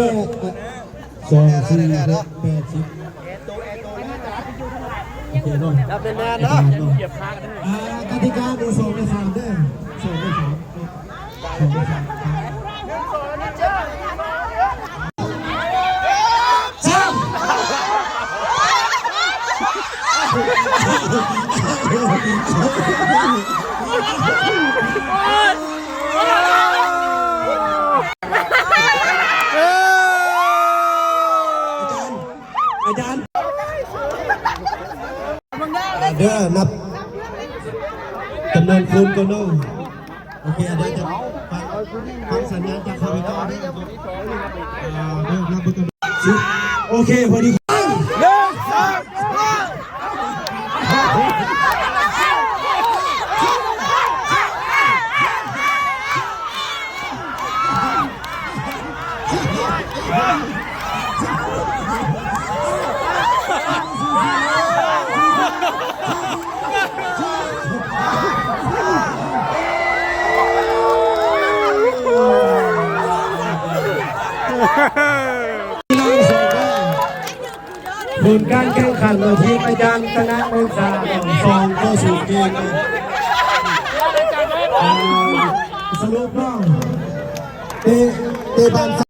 ສອງ ສີ່ ຫົກ ແປດ ສິບ ໂອເຄເນາະ ຈັບແໜ້ນໆເນາະ ອາ ກະຕິກາມີສອງໃນສາມເດີ ສອງໃນສາມ ສອງໃນສາມ ສາມ. ອາຈານ ອາຈານ ເດີ ນັບຈຳນວນຄູນກ່ອນເນາະ. ໂອເຄ ອາຈານຈະຟັງ ຟັງສັນຍານຈາກຂ້າພະເຈົ້າເດີ. ອ່າ ເດີ ນັບເບິ່ງກັນ. ໂອເຄ ພໍດີ. ໜຶ່ງ ສອງ ສາມ. ຜົນການແຂ່ງຂັນລະທີມອາຈານຊະນະເມືອງສາ ສອງຕໍ່ສູນ ເກມ. ສະຫຼຸບເນາະ ເຕະ ເຕະບານ